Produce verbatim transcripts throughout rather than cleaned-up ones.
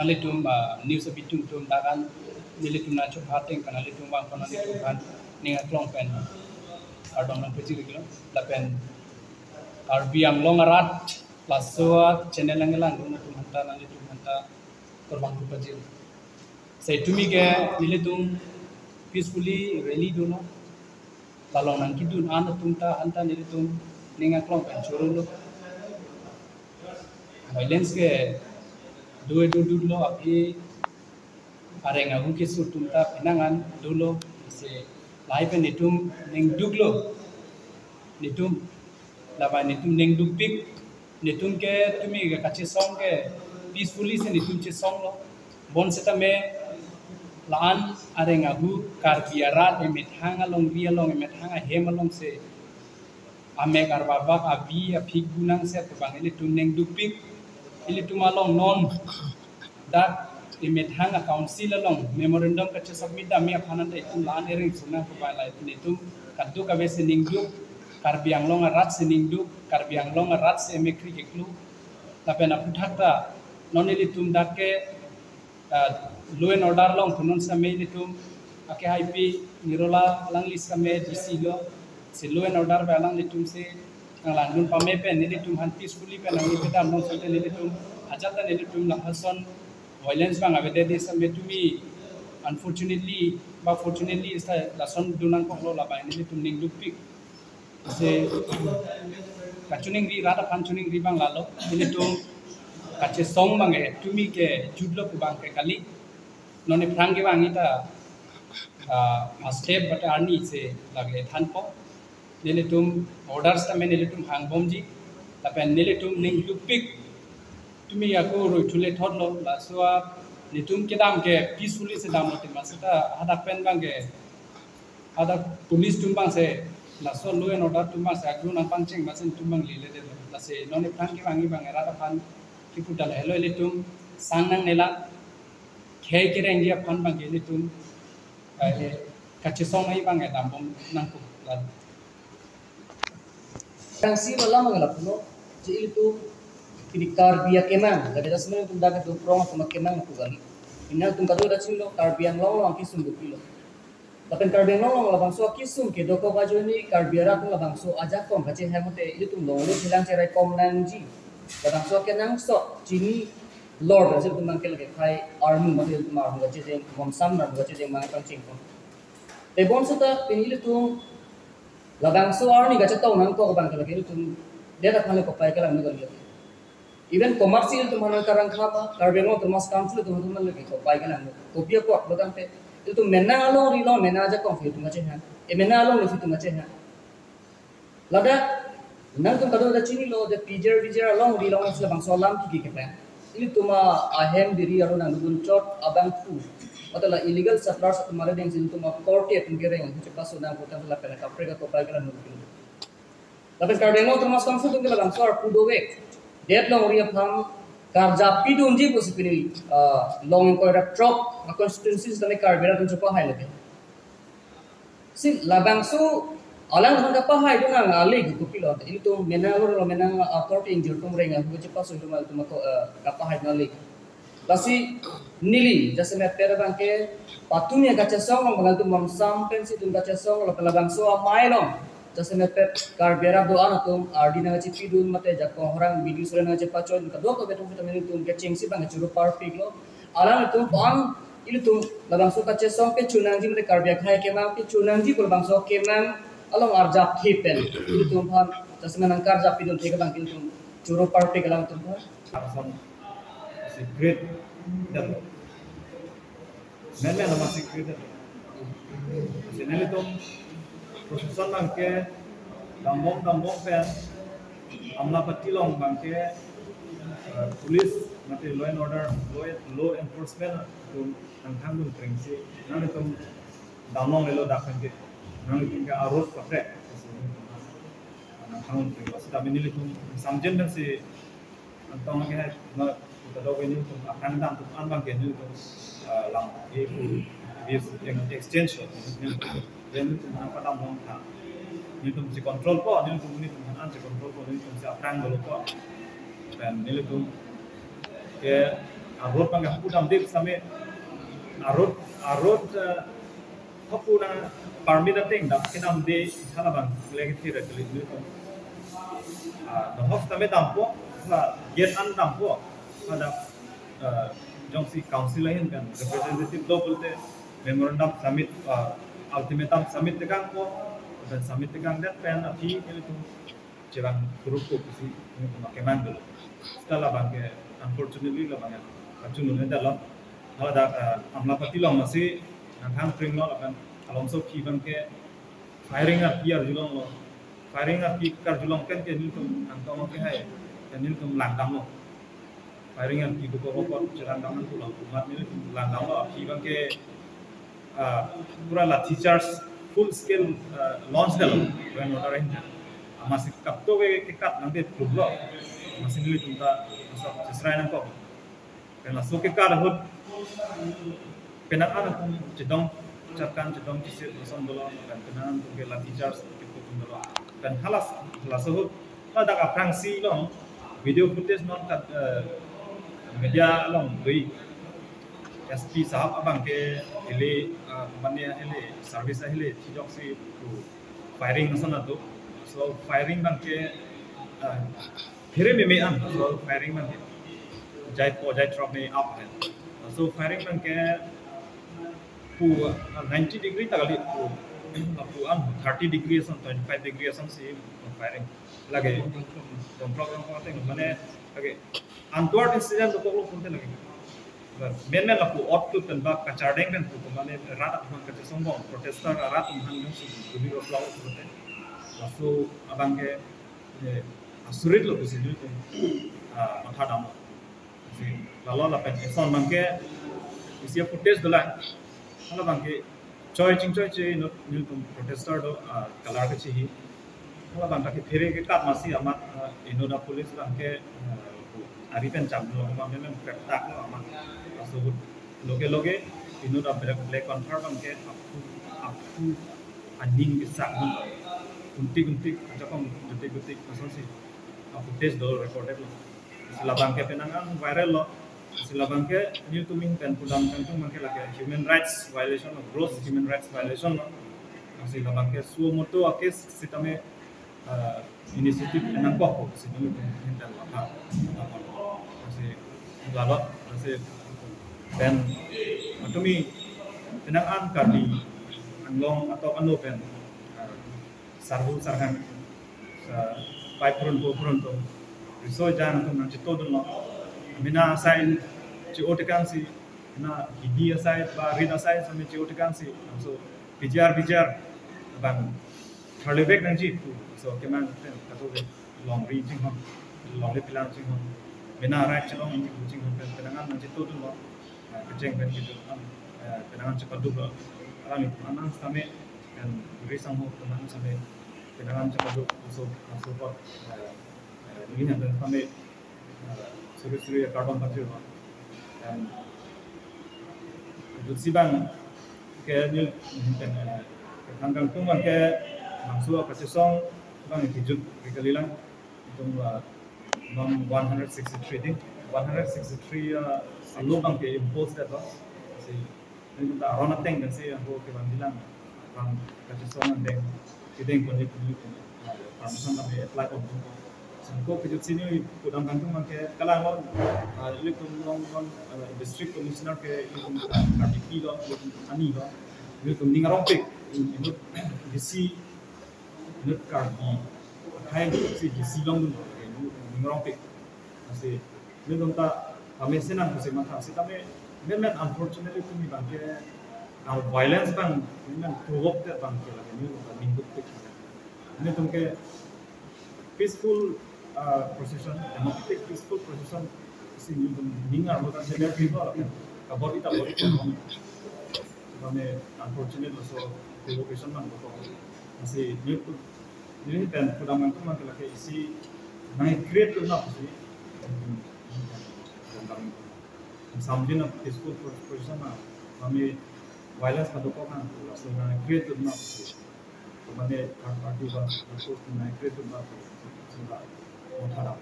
Nanglitum, ah, news abitung tum dakan nelitum nangchopha ateng pen nanglitum vangpon nanglitum aphan ning aklong pen kardom nangpajir iklo. Lapen Karbi Anglong arat laso a-channel nangkelang atum aphanta nanglitum aphanta kardom nangpajir. Setame ke nelitum peacefully rally dolo. Lalong nangkedun an atum ta aphanta nelitum ning aklong pen chorolo. Violence ke do do dolo, aphi areng ahu kesung atum ta penang an dolo, se lahai pen netum ning duklo. Netum labang netum ning dukpik, netum ke tumi ke kachesong ke peacefully si netum chesonglo. Bonsetame la-an areng ahu Karbi arat emethang alongri along, emethang ahem along si amek arbabak abi aphik gunang si atum abang ilitum ning dukpik. Ilitum along non dak emethang a-council along memorandum kachesubmit dam aphan anta itum la-an ereng sunang kubai la netum kadokave si ning duk, Karbi Anglong arat si ning duk, Karbi Anglong arat si emekkri keklu. Lapen aphuthak ta non ilitum dak ke, ah, law and order along punon same ilitum ake hai pi Nirola alangli same D C lo, si law and order ba alanglitum si nanglangdun pame pen nelitum aphan peacefully pen nangli kedam nong sante nelitum ajat ta nelitum lahason violence abang avedetji same tumi, unfortunately ba fortunately ista lason dun nangkoklo, labang nelitum ning dukpik. Si kachoningri, rat aphan choningri abang lalo. Nelitum kachesong abang ke tumi ke jutlo pu abang ke kali. Non ephrang kevangji ta, ah, first step but arni si lake thanpo. Nelitum orders tame nelitum hangbomji. Lapen nelitum ning dukpik. Tumi ako roi thule thotlo, laso a netum kedam ke peacefully si damlo, tema seta hadak pen abang ke hadak police atum abang si laso law and order atum abang si agro nangpangcheng abang si netum abang lele detlo. Lasi non ephrang kevangji abang rat aphan kipu ta lahelo, ilitum sang nangnelo, khei kerengji aphan abang ke ilitum, eh, kachesong ai abang ke dambom nangkok la. Tangsi malam abang ke lapulo, je ilitum pini Karbi akemang, lake das men ilitum dak ilitum prong atum akemang pu kali. Pini ilitum kado da chinglo, Karbi Anglong along akesung dopiklo. Lapen Karbi Anglong along labangso akesung kedokok ajoine Karbi arat atum labangso ajakong kachehang mate ilitum longlo chelang cherai kom nangji. Labangso kenangsot chini lor, lasi ilitum nangkel ke khai armu mate ilitum armu kachejeng, momsam armu kachejeng mang pangchengpon. Te bonseta pini ilitum labangso arni kachetong nangkok abang ke lake ilitum det aphan le kopai kelang nang kali. Even commercial atum aphan nangkarang khama, Karbi Anglong Autonomous Council atum aphan le kopai kelang. Kopi apot lo tangte ilitum menang alongri along menang ajakong si ilitum kachehang. E menang alongri si ilitum kachehang. Ladak nangtum kado da chinilo, de pijer pijer alongri along si labangso alam kiki kepen. Ilitum ahem biri aro nangdun chot abangphu, mate la illegal settlers atum arideng si ilitum akorte atum kereng chepaso nang kotang lapen kaprek akopai kelang nang. Lapen Karbi Anglong Autonomous Council atum ke labangso arpu dovek. Det longri aphan karjap pidunji pusi pini, ah, long ingkoi ra throk a-constituency sitame Karbi arat atum chepahai lake. Si labangso alang aphan kapahaidun nang ale ke kopilo. Ilitum menang lo menang akorte ingjir atum reng ahu chepaso ilitum ilitum ako, ah, kapahaidun ale. Lasi neli jasemet pen abang ke patumi kachesong along abang ilitum momsam pensi ilitum kachesong, lapen labangso amei along jasemet pen Karbi arat do-an atum ardi nangchepidun mate jakong horang bidi sore nangchepachoi kadokave atum vitamin ilitum kechengsi abang ke choro parpiklo. Alanglitum aphan ilitum labangso kachesong kecho nangji mate Karbi akhei kemang kecho nangji pu labangso kemang along arjap thip pen ilitum aphan jasemet nangkarjap pidun thik abang ke ilitum choro parpik alangtum aphan. Ason secret detlo. Menmen nama secret detlo. Lasi nelitum prosecution abang ke dambom dambom pen Amlapatty along abang ke, eh, police mate law and order, law, law enforcement atum nangthangdun krengsi nanglitum damlonglelo dak pen ke nanglitum ke arrest paprek. Nangthangdun kreng. Lasi tame nelitum samjin pensi Antong ke na kadokave nelitum aphrang dam atum an abang ke nelitum, ah, lang e pu, e exchange lo. Nelitum nangpadam longtha. Nelitum si control po, nelitum nelitum an si control po, nelitum si aphrang dolo po. Pen nelitum ke A-road abang hapu damde same, a-road, a-road, eh, hapu nang permit ateng dam kedamde, hala abang lagi thira kali ni. Ah, the house tame dampo, la gate an dampo, pada, eh, jongsi council ahin kan representative do pulote memorandum submit, ah, ultimatum submit tekangpo, dan submit tekangdet pen aphi nelitum chevang kuruk ko pusi nelitum kemang dolo. Seta labang ke, unfortunately labang ke kachunun-edetlo. Haladak, eh, Amlapatty along masi nangthang pringlo, lapen alomso aphi abang ke firing arpi arjulonglo. Firing arpi karjulong pen ke nelitum angtong ke hai, ke nelitum langdamlo. Firing arpi dokok apot chelangdam nangpulo, kumat nelitum langdamlo, aphi abang ke, ah, pura lathi charge full scale, ah, launch detlo, law and order ahin. Amatsi kapto ke, kekat nangde pluglo. Amatsi nelitum ta, masa chesrai nangkok. Pen laso kekat ahut penang an atum chedong chatkan, chedong chisir ason dolo, pen penang an atum ke lathi charge kepu atum dolo. Pen halas, halaso ahut, ladak aphrangsi along video footage non kat, eh, media along dui S P sahab abang ke hile, eh, mane hile service ahile thijoksi pu firing ason atum. So firing abang ke, eh, phere meme an, so firing abang ke jai po jai throk me up hai. So firing abang ke pu, uh, ninety degree ta kali pu, pu an thirty degree ason, twenty-five degree asonsi firing. Lagi dongplok dongplok ateng mane lagi untoward incident dokoklo pulote lagi. Menmen lapu ot tu pen ba kachardeng pen pu mane rat atum kachesongbom, protester rat atum aphan jongsi guli roplok pulote. Laso abang ke, eh, asurit lo pusi nelitum, ah, matha damlo. Si lalo lapen eson abang ke isi footage dolang. Hala abang ke choi chingchoi che inut nelitum protester do, ah, color kechihi. Hala abang ta kephere kekat amatsi amat, ah, inut a-police abang ke, ah, ari pen chamlo abang memang peptaklo amat. Laso ahut loge loge inut a-Black, Black Panther abang ke aphu aphu aning kesak dun. Kuntik kuntik, ajakong jutik jutik, asonsi a-footage do recorded lo. Si labang ke penang an viral lo. Si labang ke nelitum ahin pen pudam kangtung abang ke lake human rights violation lo, gross human rights violation lo. Si labang ke suo motu a-case sitame, eh, initiative nangkok ko si nelitum ahin pen matha. Si lalo, si pen matumi penang an Karbi Anglong atok ano pen, eh, sarhu sarhan, eh, pai purun po purun atum, riso ejang atum nangchetodunlo. Mena asai che-o tekangsi, na gidi asai ba rit asai same che-o tekangsi, so P G R, P G R abang tharlevek nangji pu, so kemang pen katoke longri chinghon, longri pilang chinghon, mena right chelong nangji pu chinghon pen penang an nangchetodunlo. Eh, kecheng pen kejut an, eh, penang an chepaduklo. Alanglitum anang sitame, pen ri sangho penang sitame, penang an chepaduk, laso, laso apot, eh, eh, neli han sitame, eh, suri suri kardom pachirlo. Pen kejutsi abang ke neli, pen, eh, kethang kangtung abang ke bangso kachesong abang kejut ke kalilang. Itum, uh, non one hundred sixty-three ding, one hundred sixty-three, uh, alo abang ke impose det lo. Si, nelitum ta aron ateng pensi ako kevang dilang, abang kachesong angdeng, kedeng pon nelitum, uh, permission kami apply pon pon. Si ako kejutsi neli pudam kangtung abang ke kalang lo, uh, nelitum non, non, uh, district commissioner ke nelitum ta Karbipi lo, nelitum ani lo, nelitum ning arongpik, inut D C, inut Karbi akhei si D C longdun, inut ning arongpik. Lasi nelitum ta pame senang pusi matha sitame, memang unfortunately tumi abang ke, ah, violence abang memang provoke abang ke lake nelitum ta ning dukpik. Nelitum ke peaceful, ah, procession, democratic peaceful procession si nelitum ning arlo ta jeder people lake kabor-i ta bor-i ta. Mane unfortunate laso provocation abang dokok. Lasi nelitum, neli pen pudam kangtung abang ke lake isi nang-create dun nang pusi. Samjin a peaceful pro-, procession abang, mane violence kadokok nang, laso nang-create dun nang pusi. Mane third party ba, force nang-create dun nang pusi. Sila, matha dam.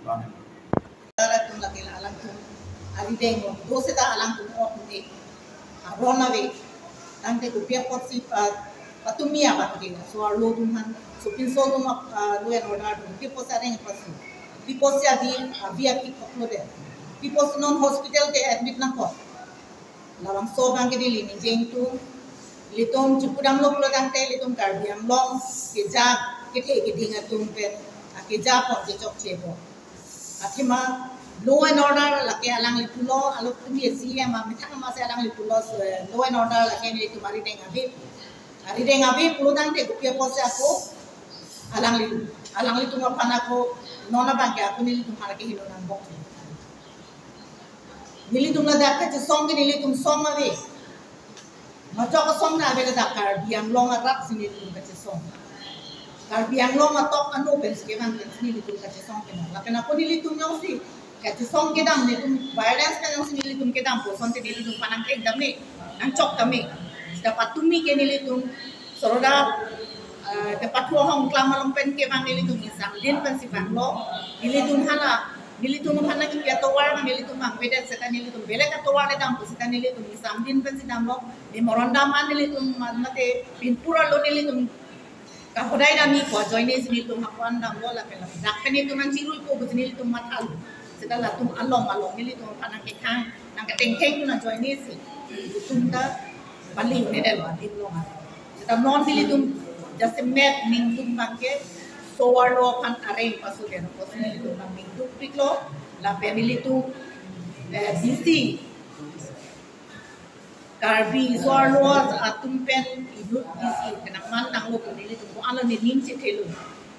Bang. Tara tum lake Arideng do seta alangtum ot ne aron ave. Tangte kopi apotsi pa, patumi abang ke, so arlo atum aphan, sopinso atum ap-, ah, law and order atum, kopi apotsi areng pasu, kopi apotsi avi, avi akik koklo de, kopi apotsi non hospital ke admit nangkok. Labangso abang ke neli ningjeng tu, ilitum chipudamlo pulo tangte ilitum Karbi Anglong keja kethe keding atum pen, ah, keja pon kechokche bo. Athema law and order lake alangli pulo, alok tumi C M amethang masi alangli pulo, so, law and order lake nelitum arideng ave. Arideng ave pulo tangte kopi apotsi ako alangli, alanglitum aphan ako non abang ke ako nelitum aphan ke hino nangbok. Nelitum ladak kachesong ke nelitum song ave. Machok asong na ave ladak Karbi Anglong arat si nelitum kachesong. Karbi Anglong atok ano pensi kevang pensi nelitum kachesong ke na. Lapen ako nelitum jongsi kachesong kedam nelitum violence pen jongsi nelitum kedam pu asonte nelitum aphan nangkek dam ne, nangchok dam ne. Seta patumi ke nelitum soroda, eh, kepathu ahong klam along pen kevang nelitum ingsam din pensi vanglo. Nelitum hala, nelitum aphan nangkepi atovar abang nelitum vangvedet seta nelitum belek atovar le dam pu seta nelitum ingsam din pensi damlo. Memorandum an nelitum ma-, mate pinpur arlo nelitum kahodai dam ni ko ajoine si nelitum hapuan damlo lapen ladak pen nelitum nangchirui po pusi nelitum mathalo. Seta latum along along nelitum aphan nangkekhang nangketengteng tu ajoine si ilitum ta bali ne del ba dim long. Seta non nelitum jasemet ningduk abang ke so arlo aphan areng pasu den pusi nelitum abang ningdukpiklo lapen nelitum, eh, D C Karbi so arlo atum pen inut D C kenangman tanglo pu nelitum ko alo nening chethelo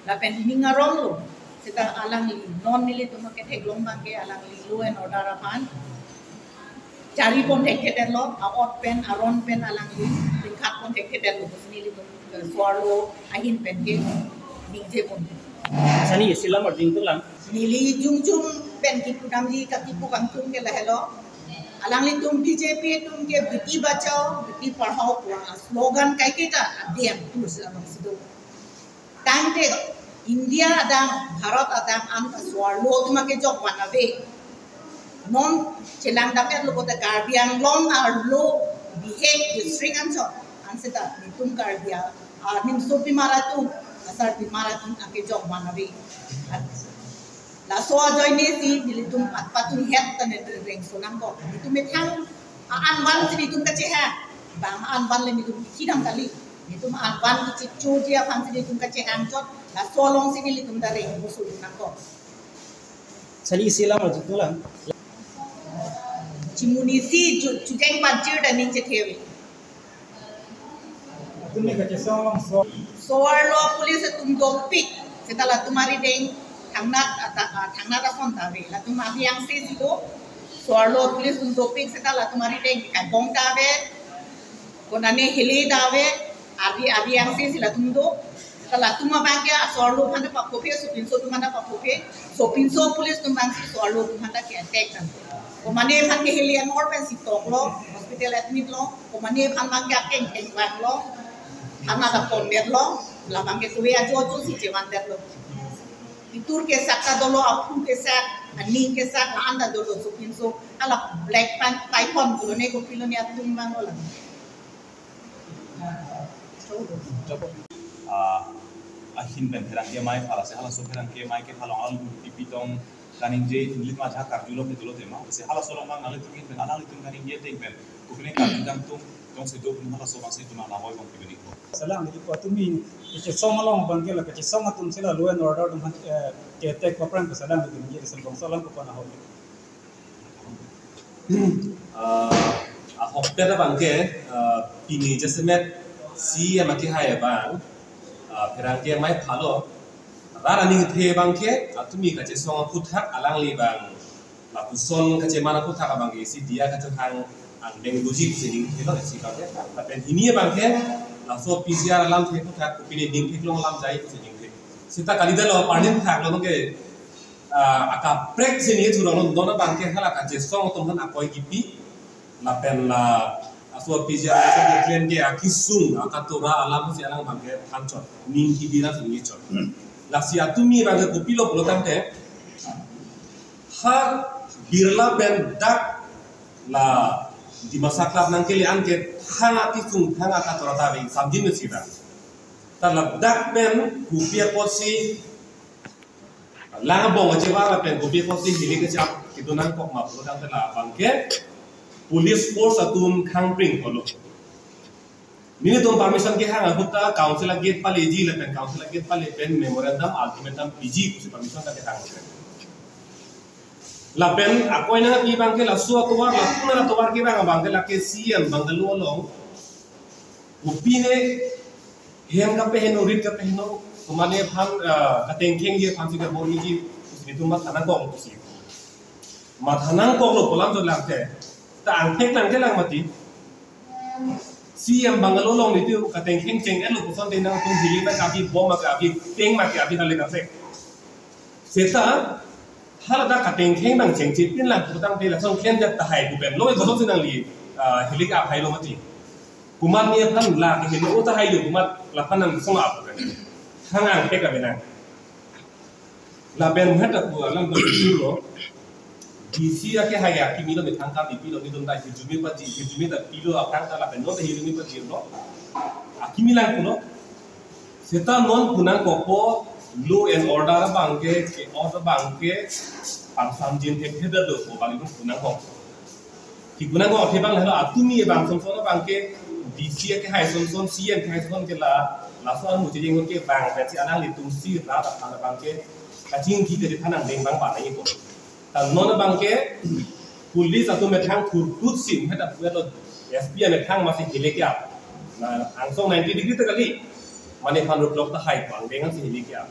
lapen ning aronglo. Seta alangli non nelitum aketheklong abang ke alangli law and order aphan chari pon thekthedetlo, a-ot pen aron pen alangli tingkhat pon thekthedetlo pusi nelitum, eh, so arlo ahin pen ke ningje pon. Sani isi lam arjing tulang. Neli jongjong pen kipudamji kakipu kangtung ke lahelo. Alanglitum B J P atum ke beti bachao, beti padhao pu a slogan kaiketa adem tu si labangsi do. Tangte India adang, Bharat adang anta so arlo atum akejok van ave. Non chelang dam-etlo pulote Karbi Anglong arlo bihek district anchot, ansi ta nelitum Karbi a, a, nimsopimar atum, asarpimar atum akejok van ave. Laso ajoine si nelitum pat-, patumi het ta nelitum rengso nangkok. Nelitum methang a-an van si nelitum kachehang. Bang a-an van le nelitum kithi dam kali. Nelitum a-an van kichichoji aphan si nelitum kachehang chot. Laso along si nelitum ta rengso nangkok. Sani isi lam arjing tulang. Chimuni si chu-, chujeng panchir ta ning chethe ave. Atum ni kachesong along so. So arlo police atum dopik, seta latum arideng thangnat ata-, ah, thangnat ason ta ave. Latum avi angse si do. So arlo police atum dopik seta latum arideng kabong ta ave. Konane hele ta ave. Avi, avi angse si latum do. Seta latum abang ke so arlo aphan ta paphophe, sopinso atum aphan ta paphophe. Sopinso police atum abang si so arlo atum aphan ta ke-attack tang. Komane aphan ke hele anor pensi toklo, hospital admit lo. Komane aphan abang ke akeng keng vanglo, thana ta pondetlo, labang ke tuwe ajo ajo si chevandetlo. Itur kesak ta dolo, aphu kesak, aning kesak, la-an ta dolo, sopinso, hala black pan, python pulo ne, kopilo ne atum vanglo la. Ah, ahin pen pherangke amei phalasi, halaso pherangke amei ke phalong alu pipi tong, kaningje inlit ma jha karjulo ke dolo tema. Besi halaso along abang nanglitum pen, nanglitum kaningje ateng pen kopine karju dam tum, jongsi do tum halaso abang si tum nang laboi bang pibini ko. Salang di ko tumi, kachesong along abang ke la, kachesong atum si la law and order atum, eh, ke-attack paphrang ke salang di ningje sel bangso alam ko pana ho. Ah, ahokpet abang ke, ah, pini jasemet C M akehai abang, ah, pherangke amei phalo. Rat aningthe abang ke, ah, tumi kachesong aphuthak alangli abang lapuson kacheman aphuthak abang ke isi diya kachehang angdeng doji pusi ningthelo isi abang ke. Lapen hini abang ke, laso P G R alamthe aphuthak kopine ningtheklong alam jai pusi ningthe. Seta kali dalo parlin thaklo abang ke, ah, akaprek si ningje thurong non abang ke hala kachesong atum aphan akoi kipi. Lapen la aso P G R atum keklem ke akisung akatora alam si alang abang ke thanchot, ning kibi na si ningje chot. Lasi atumi abang ke kopilo pulo tangte, ha Birla pen dak la Dimasa Club nangkele an ke thang ati sung thang ata tora ta ring samjin me sida. Ta ladak pen kopi apotsi lang abong achiva lapen kopi apotsi hilik kachap kedo nangkok ma pulotangte labang ke police force atum khangpring pulo. Nelitum permission kehang ahut ta council agate paleji lapen council agate pale pen memorandum ultimatum piji pusi permission ta kehang. Lapen akoi nangpi abang ke laso atovar, lapu na atovar kevang abang ke lake C M bungalow along. Kopine hem kapeheno, rit kapeheno, komatne aphan, ah, katengkhengji aphansi kabor-iji pusi nelitum matha nangkok pusi. Matha nangkoklo pu alam jolangte. Ta angthek nangkelang mati. C M bungalow along nelitum katengkheng cheng-etlo puson te nangtum hilik nangkabi bom ma kabi, tank ma kabi hale kaprek. Seta haladak katengkheng nangchengchepin lang putangte lason klemdet tahai pu pen lo, kosonsi nangli, ah, hilik aphailo mati. Komatne aphan la keheno tahai lo, komat laphan nangkosong ap pu pen. Thang angthek abenang. Lapen heta pu alam pu lo. D C akehai akimi lo methang kap ipilo, nelitum ta hirjume paji, hirjume ta pilo aphrang ta lapen non ta hirjume pajilo. Akimi lang pulo. Seta non pu nangkokpo law and order abang ke, ke order abang ke pangsamjin thekthedetlo pu abang pu nangkok. Ki pu nangkok athe abang helo atumi abang sonson abang ke D C akehai sonson, C M akehai sonson ke la, laso amu chejeng ke bang pensi alanglitumsi rat aphan abang ke kachingki kachethan angdeng abang ba nangji ko. Ta non abang ke police atum methang thurthut sim heta puet lo, S P amethang masi hilik ya. Na angsong ninety degree ta kali. Mane phan ruplok tahai pu angdeng si hilik ya.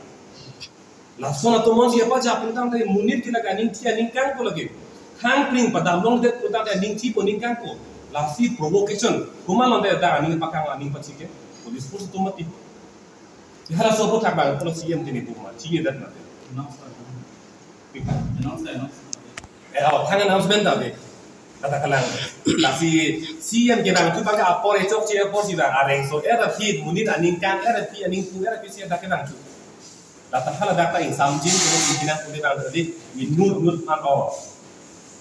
Lason atum monsi apa ja putangte monit ke lake aning thi aning kang ko lake. Khangpring padam longdet putangte aning thi pu aning kang ko. Lasi provocation. Komat longdet dak aning pakang aning pachike. Police force atum mati. Halaso aphuthak abang pulo C M tini buma, chini dat mati. Announce ta, announce ta, announce. Eh, oh, thang announcement ta be. Kata kalang. Lasi C M kevang tu bangke apor echok che apor si bang areng so era phi monit aning kang era phi aning pu era phi si dak kevang tu. Lata haladak ta ingsamjin ko si binang ko bang tadi inut inut an oh.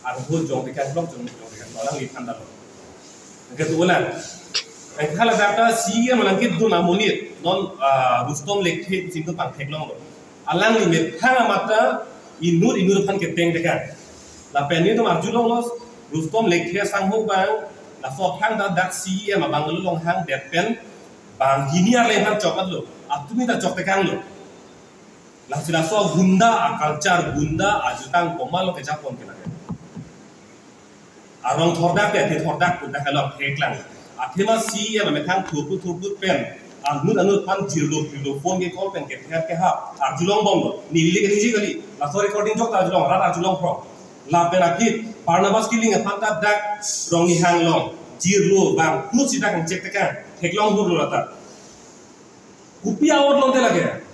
Arhut jong tekan blok jong jong tekan alangliphan ta lo. Ketulan. Haladak ta C M alangkit dun amonit non, ah, Rustom Lekthe sing tu pangtheklonglo. Alangli methang amat ta inut inut aphan keteng tekan. Lapen nelitum arjulonglo Rustom Lekthe asangho abang laso aphrang ta dak C M abang along hangdet pen banghini arleng aphan chok-etlo. Atumi ta chok tekanglo. Lasi laso gunda a-culture, gunda ajutang komatlo kejapon ke lake. Arong thordak ke, athe thordak putang ke lo theklang. Athema C M amethang thurput thurput pen anut anut aphan jirlo phirlo phone ke call pen kether kehap arjulongbomlo. Neli ke ningje kali. Laso recording jok ta arjulong, rat arjulong phrong. Lapen aphi Barnabas Killing aphan ta dak Ronghang along jirlo bang tu si dak chek tekang theklong hurlo lata. Kopi a-ot longte lake.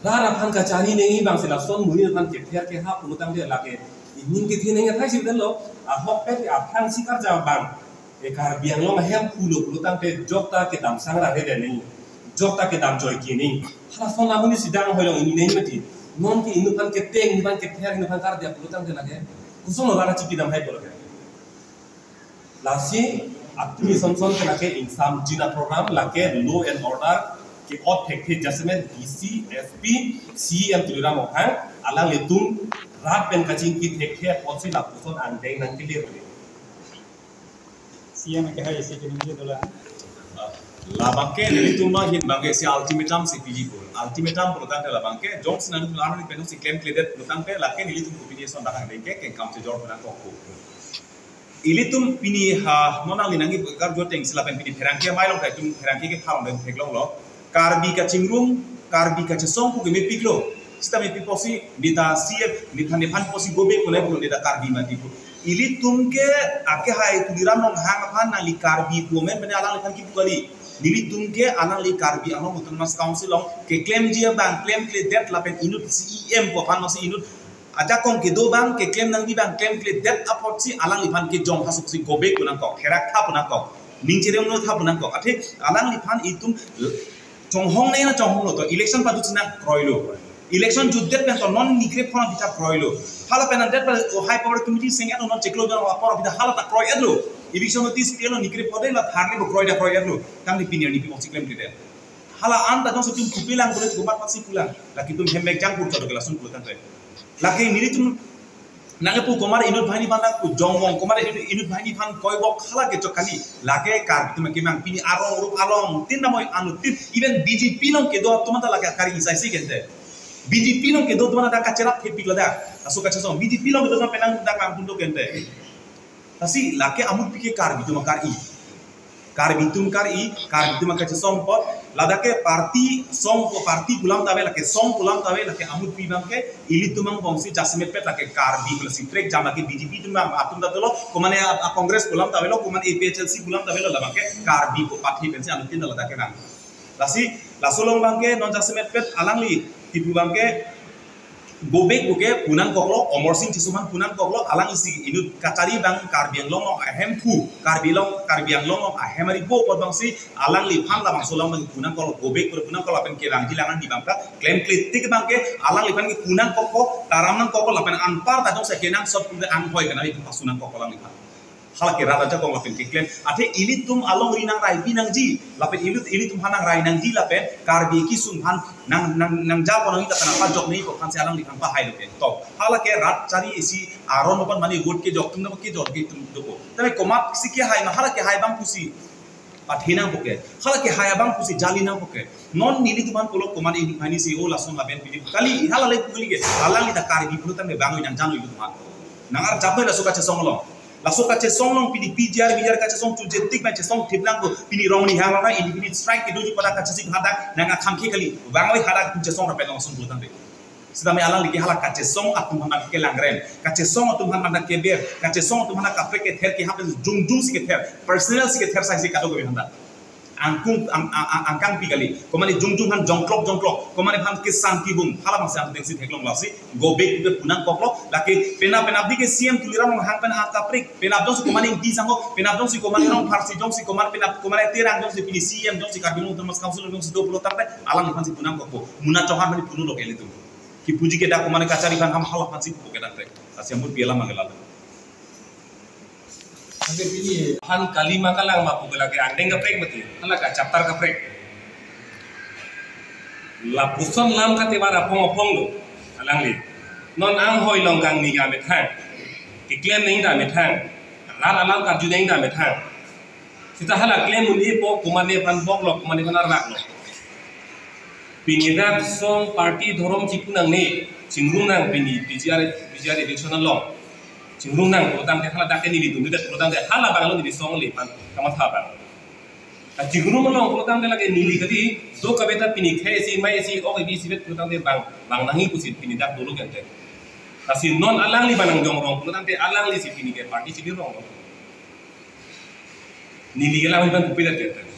Rat aphan kachari nangji abang si lason monit aphan kether kehap pulotangte lake. Ining kethe nangji athai si lo. Ahokpet aphrangsi karja abang. E Karbi Anglong ahem pulo pulotangte jokta kedam sangra hede nangji. Jokta kedam joike nangji. Halason amonit si dang hoilong ini nangji mati. Non ke inut aphan keteng, inut aphan kether, inut aphan kardia pulotangte lake. Kosonlo rat chiki damhai pulo ke. Lasi atumi sonson ke lake ingsamjin a-program lake law and order ke-ot thekthe jasemet D C, S P, C M Tuliram Ronghang alanglitum rat pen kachingki thekthe apotsi lapuson angdeng nangkelir. C M akehai isi kiningje dola. Labang ke nelitum ahin abang ke isi ultimatum si piji pul. Ultimatum pulotangte labang ke jongsi nangtum alanglitum pensi klemkledet pulotangte lake nelitum kopine son dak angdeng ke kengkam chejor pu nangkokpo. Ilitum pini ha non nangli nangkepakar joteng si lapen pini pherangke amei along ta itum pherangke kepha along pen theklonglo. Karbi kachingrum, Karbi kachesong pu ke mepiklo. Sita mepik apotsi neta C F, neta nephan apotsi gobe kunai pulo neta Karbi mati pu. Ilitum ke akehai Tuliram Ronghang aphan nangli Karbi pu amen mane alangliphan kipu kali. Nelitum ke alangli Karbi Anglong Autonomous Council along keklemji abang klemkledet lapen inut C E M pu aphan masi inut ajakong kedo abang keklem nangji abang klemkledet apotsi alangliphan kejong hasuksi gobe kunangkok, therak tha punangkok, ning cheremno tha punangkok. Athe alangliphan itum chonghong nena chonghonglo to election pajut sina kroilo. Election jutdet pen to non nikre phon abita kroilo. Hala pen andet pen o high power committee sing et non chiklo jon apor abita hala ta kroi etlo. Eviction notice pilo nikre phon de la tharli bo kroi da kroi etlo. Tangte pini arni pi box klem kede. Hala an ta jongsi itum kupi lang bole komat patsi pulang. Lake itum hem mek jang pur chodo ke lason pur tangte. Lake nelitum nangkepu komat inut banghini aphan ta kujong wong, komat inut, inut banghini aphan koi wok hala ke chok kali. Lake Karbi atum kemang pini arong rup along tin damoi anut tin even B J P along kedo atum ta lake kari isai si kente. B J P along kedo atum ta kacherap thepik ladak. Aso kachesong B J P along kedo atum penang dak lang pundo kente. Lasi lake amut pi ke Karbi atum kari. Karbi atum kari, Karbi atum kachesong apot, ladak ke party song ko party pu alam ta ave, lake song pu alam ta ave, lake amut pi abang ke, ilitum angbong si jasemet pet lake Karbi, lasi trek jam lake B J P atum abang, atum ta dolo, komane a, a Congress pu alam ta avelo, komane A P H L C pu alam ta avelo, labang ke Karbi ko party pensi anutin ladak ke nang. Lasi, laso along abang ke, non jasemet pet alangli, tipu abang ke, Go back pu ke pu nangkoklo, Amarsing Tisso aphan pu nangkoklo, alang isi inut kachari abang Karbi Anglong along ahem pu, Karbi Anglong, Karbi Anglong along ahem ari bo apot abang si alangliphan labangso along abang pu nangkoklo, go back pu pu nangkoklo lapen kevangji lang nangji abang ta, klemkle tik abang ke alangliphan ke pu nangkokpo, taram nangkokpo lapen anparta jongsi kenangsot pu anghoi kana itum pasu nangkokpo alangliphan. Hala ke rat ajakong lapen keklem. Athe ilitum alongri nangrai pi nangji. Lapen ilut, ilitum aphan nangrai nangji lapen Karbi kesung aphan nang, nang, nangja pon nangji lapen apa jok nei ko aphan si alangliphan pahai lo ke. To. Hala ke rat chari isi aron aphan mane vote kejok atum na kejok ke atum dopo. Tapi komat si kehai ma hala kehai abang pusi. Pathe nangpo ke. Hala kehai abang pusi jali nangpo ke. Non nelitum aphan pulo komat ini mani si o lason lapen pini. Kali hala le kali ke. Alangli ta Karbi pulo tame bang nang jano ilitum aphan. Nang arjap noi laso kachesong along. Laso kachesong along pini P G R, V G R kachesong chunche tik abang chesong thip nangpo. Pini rong ni hang rong na ini pini strike kedoji pada kachesik hadak nang akham ke kali. Bang oi hadak chesong rapet langsung pulo tame. Sitame alangli ke hala kachesong atum aphan kelangrem, kachesong atum aphan keber, kachesong atum aphan kaprek kether ke hapen jongjong si kether, personal si kether sai si kadokave aphan ta. Angkung ang, ang, ang, angkang pi kali, komane jongjong aphan jongklok jongklok, komane aphan kesan kibung, hala abang si angdeng si theklong lasi, go back pu pu nangkoklo, lake penap penapdi ke C M Tuliram Ronghang pen ha kaprek, penap jongsi komane Ingti Sangho, penap jongsi komane Rongpharsi, jongsi komane penap, komane Terang jongsi pini C M jongsi Karbi Anglong Autonomous Council jongsi do pulo tangte, alangliphan si pu nangkokpo, Munna Chauhan aphan pu nangkoklo ke ilitum. Kipuji ke dak komane kachari aphan ham hala aphan si pu ke dak tek. Lasi amut pi alam mangala. Ante pini aphan kali ma kalang ma pu ke lake angdeng kaprek mati. Hala ka chapter kaprek. Lapuson lam kate bara apong apong lo. Alangli. Non anghoi along kangni ga methang. Keklem nangji ta methang. Rat alam karju nangji ta methang. Seta hala klem un-epo, komane aphan boklo, komane aphan arlaklo. Pini dak song party dhorom chipu nangne, chingrum nang pini P G R, P G R election along. Chingrum nang pulo tangte hala dak ke nelitum dak pulo tangte hala abang lo neli song le aphan kamatha abang. Ta chingrum along pulo tangte lake neli kali, do kave ta pini khei si mai si ok ibi si vet pulo tangte bang, bang nangji pusi pini dak dolo kente. Lasi non alangli abang nang jongrong pulo tangte alangli si pini ke party chili rong. Neli ke alang abang kupila ke.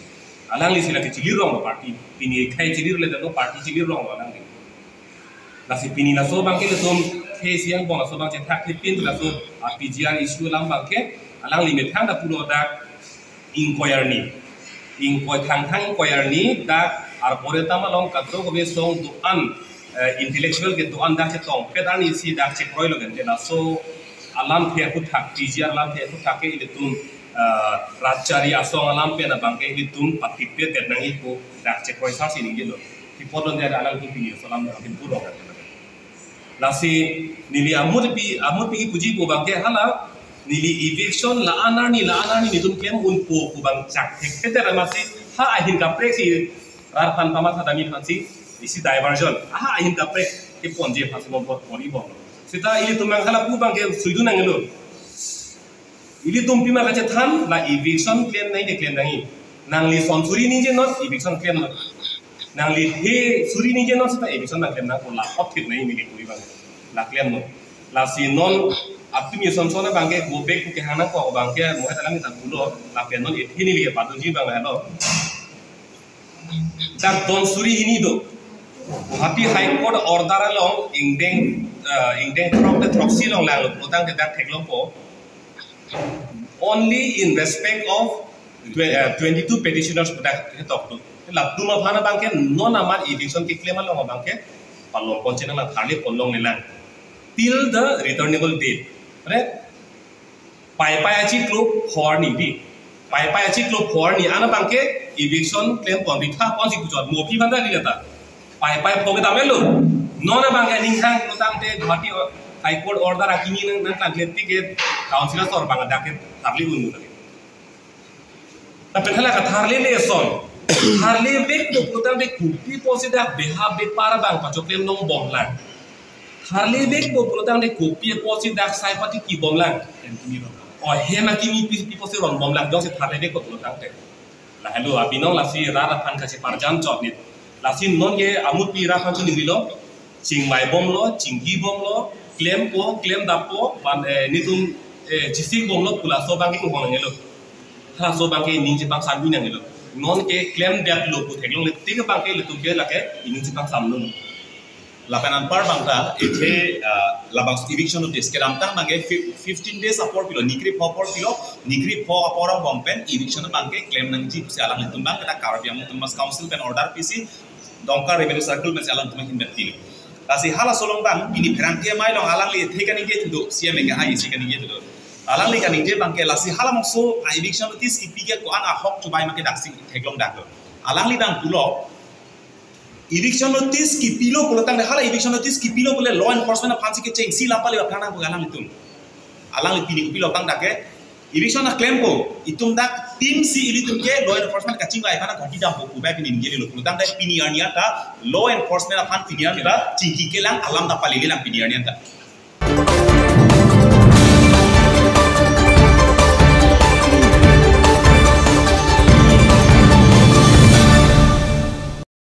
Alangli si lake chili rong lo party. Pini khei chili rong le do party chili rong lo alangli. Lasi pini laso abang ke ilitum khei si angbong laso abang chethak thipin laso a P G R issue alam abang ke alangli methang ta pulo dak ingkoi arni. Ingkoi thangthang ingkoi arni dak arpore atum along kadokave song do-an, eh, intellectual ke do-an dak chetongpet arni si dak chekroilo kente laso alamthe aphuthak, P G R alamthe aphuthak ke ilitum, eh, rat chari asong alam pen abang ke ilitum patipet nangji pu dak chekroi sa si ningjelo. Pi apot lo dak alang pi pini aso alam dak purong. Lasi neli amut pi, amut pi puji pu abang ke hala neli eviction la-an arni la-an arni nelitum klem unpo pu abang chak thekthedet amatsi ha ahin kaprek si rat aphan pamatha dami aphan si isi diversion. Ha ahin kaprek keponji aphan si non por pori bom. Seta ilitum abang hala pu abang ke suidun nanglo. Ilitum pima kachethan la eviction klem nangji de klem nangji. Nangli son suri ningjenon eviction klem nang. Nangli the suri ningjenon seta eviction nangklem nangpo la othit nangji neli kuri abang. La klemnon. Lasi non atum ison son abang ke go back pu kehang nangkok abang ke mohai ta alang ta pulo lapen non ethe neli ke padunji abang lo. Dak don suri hini do. Guwahati High Court order along ingdeng, eh, ingdeng throk te throksi along langlo pulo tangte dak theklongpo. Only in respect of twe-, eh, twenty-two petitioners pu dak ketok do. Latum aphan abang ke non amat eviction keklem along abang ke Palong pon chenang lang, tharle pon longle lang till the returnable date. Right? Pai pai achiklo phor ni di. Pai pai achiklo phor ni ana abangke eviction klem pon, ritha pon si kuchot, mo aphi banda di leta. Pai pai pho kedam lo. Non abangke ninghang lo tangte Guwahati High Court order akimi nang, nangklang klet ticket, council asor abang adak ke tharle un un. Tapi hala ke tharle le son. Tharle vek do putang de kopi apotsi dak beha bepar abang pachoklem longbom lang. Tharle vek do putang de kopi apotsi dak sai pati kibom lang. O hem akimi pi, pi apotsi ronbom lang, jongsi tharle vek do putang de. Lahelo abinong lasi rat aphan kacheparjan chot nit. Lasi non ke amut pi rat aphan chuningri lo. Chingvai bomlo, chingki bomlo, klempo, klem dappo, ban, eh, netum, eh, chesik bomlo pu laso abangke inghong nangnelo. Halaso abangke ining chepangsam nangnelo. Non ke klem detlo pu theklongle tik abangke ilitum ke lake ining chepangsam lo. Lapen anpar abang ta, ithe, ah, labang eviction notice kedamtang abangke fif-, fifteen days apor pilo, nikri pho apor pilo, nikri pho apor angbong pen eviction abangke klem nangji pusi alanglitum abang kita Karbi Anglong Autonomous Council pen order pisi, Dongka Revenue Circle pensi alangtum ahin pen pilo. Lasi halaso along abang, pini pherangke amei along alangli the kaningje thudo, C M ke hai isi kaningje thudo. Alangli kaningje abangke lasi halabangso, ah, eviction notice kipi ke ko-an ahok chubai make daksi theklong daklo. Alangli abang pulo, eviction notice kipilo pulo tangte hala eviction notice kipilo pule law enforcement aphansi kechengsi lam pale aphrang nang pu alanglitum. Alangli pini kopilo tang dak ke, eviction aklempo, itum dak team si ilitum ke law enforcement kachingvai aphan ghati dampo pu bai pini ningjelo. Putangte pini arni anta law enforcement aphan pini arni anta chingki kelang, alam ta palele lang pini arni anta.